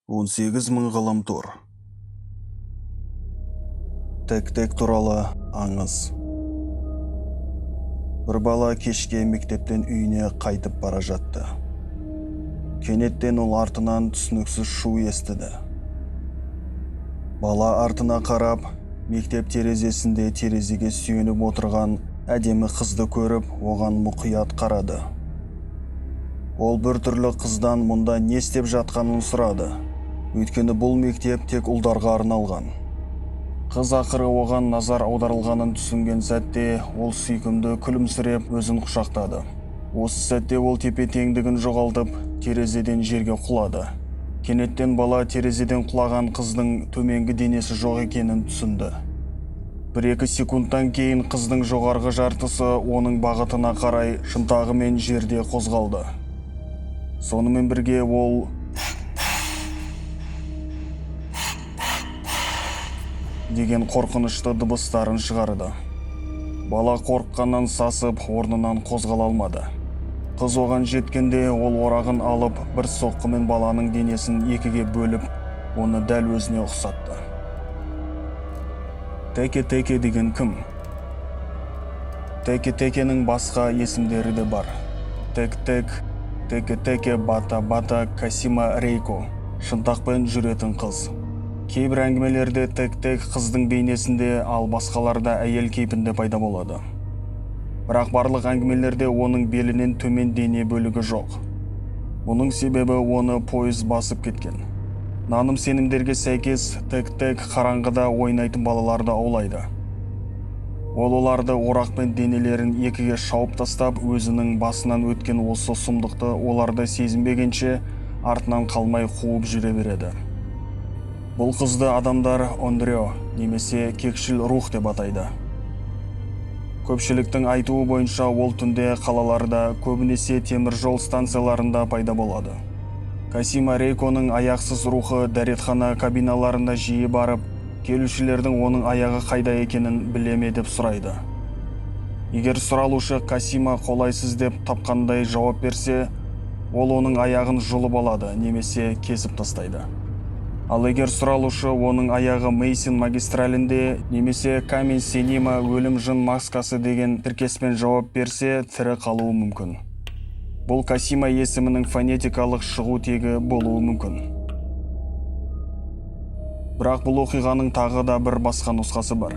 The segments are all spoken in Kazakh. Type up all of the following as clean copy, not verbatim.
18 мың ғаламтор. Тек-тек туралы аңыз. Бір бала кешке мектептен үйіне қайтып бара жатты. Кенеттен ол артынан түсініксіз шу естіді. Бала артына қарап, мектеп терезесінде терезеге сүйеніп отырған әдемі қызды көріп, оған мұқият қарады. Ол бір түрлі қыздан мұнда не істеп жатқанын сұрады. Өйткені бұл мектеп тек ұлдарға арналған. Қыз ақыры оған назар аударылғанын түсінген сәтте, ол сүйкімді күлімсіреп өзін құшақтады. Осы сәтте ол тепе-теңдігін жоғалтып, терезеден жерге құлады. Кенеттен бала терезеден құлаған қыздың төменгі денесі жоқ екенін түсінді. 1-2 секундтан кейін қыздың жоғарғы жартысы оның бағытына қарай шынтағымен жерде қозғалды. Сонымен бірге ол деген қорқынышты дыбыстарын шығарды. Бала қорыққаннан сасып, орнынан қозғала алмады. Қыз оған жеткенде ол орағын алып, бір соққымен баланың денесін екіге бөліп, оны дәл өзіне ұқсатты. Теке-теке деген кім? Теке-текенің басқа есімдері де бар. Тек-тек, теке-теке, бата-бата, Касима Рейко, шынтақпен жүретін қыз. Кейбір әңгімелерде тек-тек қыздың бейнесінде, ал басқаларда әйел кейпінде пайда болады. Бірақ барлық әңгімелерде оның белінен төмен дене бөлігі жоқ. Бұның себебі оны пойыз басып кеткен. Наным сенімдерге сәйкес тек-тек қараңғыда ойнайтын балаларды аулайды. Ол оларды орақпен денелерін екіге шауып тастап, өзінің басынан өткен осы сұмдықты оларды сезінбегенше артынан қалмай қуып жүре береді. Бұл қызды адамдар Онрё немесе кекшіл рух деп атайды. Көпшіліктің айтуы бойынша ол түнде қалаларда, көбінесе темір жол станцияларында пайда болады. Касима Рейконың аяқсыз рухы дәретхана кабиналарына жиі барып, келушілердің оның аяғы қайда екенін біле ме деп сұрайды. Егер сұралушы Касима қолайсыз деп тапқандай жауап берсе, ол оның аяғын жұлып алады немесе кесіп тастайды. Ал егер сұралушы оның аяғы Мейсин магистралінде немесе Камень Сенима өлім жын маскасы деген тіркеспен жауап берсе, тірі қалуы мүмкін. Бұл Касима есімінің фонетикалық шығу тегі болуы мүмкін. Бірақ бұл оқиғаның тағы да бір басқа нұсқасы бар.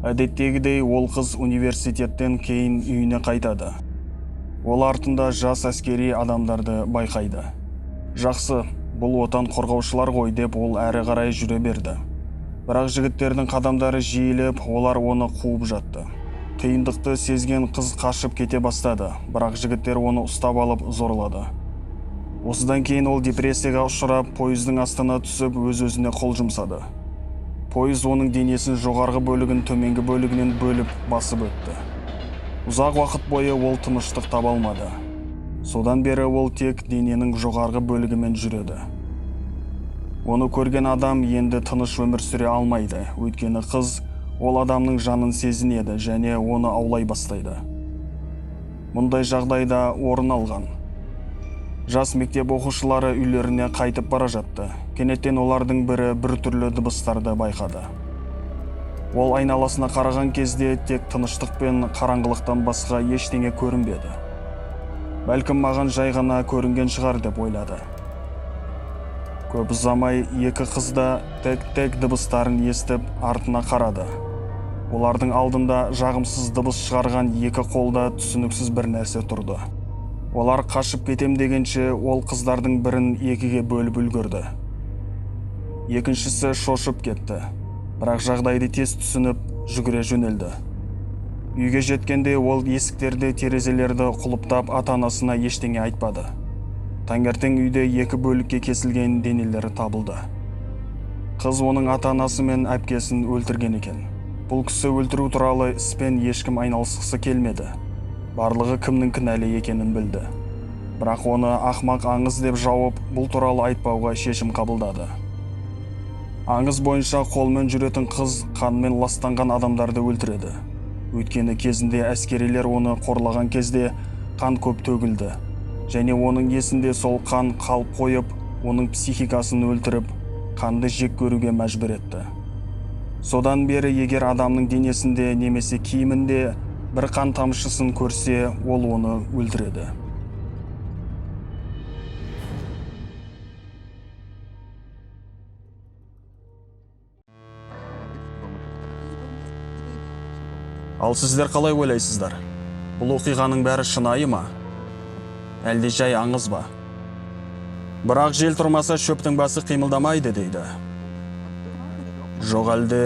Әдеттегідей ол қыз университеттен кейін үйіне қайтады. Ол артында жас әскери адамдарды байқайды. Жақсы, бұл отан қорғаушылар ғой деп ол әрі қарай жүре берді. Бірақ жігіттердің қадамдары жиіліп, олар оны қуып жатты. Қиындықты сезген қыз қашып кете бастады, бірақ жігіттер оны ұстап алып зорлады. Осыдан кейін ол депрессияға ұшырап, пойыздың астына түсіп, өз-өзіне қол жұмсады. Пойыз оның денесін жоғарғы бөлігін төменгі бөлігінен бөліп басып өтті. Ұзақ уақыт бойы ол тыныштық таба алмады. Содан бері ол тек дененің жоғарғы бөлігімен жүреді. Оны көрген адам енді тыныш өмір сүре алмайды, өйткені қыз ол адамның жанын сезінеді және оны аулай бастайды. Мұндай жағдайда орын алған. Жас мектеп оқушылары үйлеріне қайтып бара жатты. Кенеттен олардың бірі бір түрлі дыбыстарды байқады. Ол айналасына қараған кезде тек тыныштық пен қараңғылықтан басқа ештеңе көрінбеді. Бәлкім маған жай ғана көрінген шығар деп ойлады. Көп ұзамай екі қыз да тек-тек дыбыстарын естіп артына қарады. Олардың алдында жағымсыз дыбыс шығарған екі қолда түсініксіз бір нәрсе тұрды. Олар қашып кетем дегенше ол қыздардың бірін екіге бөліп үлгерді. Екіншісі шошып кетті, бірақ жағдайды тез түсініп жүгіре жөнелді. Үйге жеткенде ол есіктерді, терезелерді құлыптап ата-анасына ештеңе айтпады. Таңертең үйде екі бөлікке кесілген денелері табылды. Қыз оның ата-анасы мен әпкесін өлтірген екен. Бұл кісі өлтіру туралы іспен ешкім айналысқысы келмеді. Барлығы кімнің кінәлі екенін білді. Бірақ оны ақмақ аңыз деп жауып, бұл туралы айтпауға шешім қабылдады. Аңыз бойынша қолмен жүретін қыз қанмен ластанған адамдарды өлтіреді. Өйткені кезінде әскерилер оны қорлаған кезде қан көп төгілді. Және оның есінде сол қан қалып қойып, Оның психикасын өлтіріп, қанды жек көруге мәжбүр етті. Содан бері егер адамның денесінде немесе киімінде бір қан тамшысын көрсе, ол оны өлтіреді. Ал сіздер қалай ойлайсыздар? Бұл оқиғаның бәрі шынайы ма? Әлде жай аңыз ба? Бірақ жел тұрмаса, шөптің басы қимылдамайды дейді. Жоқ әлде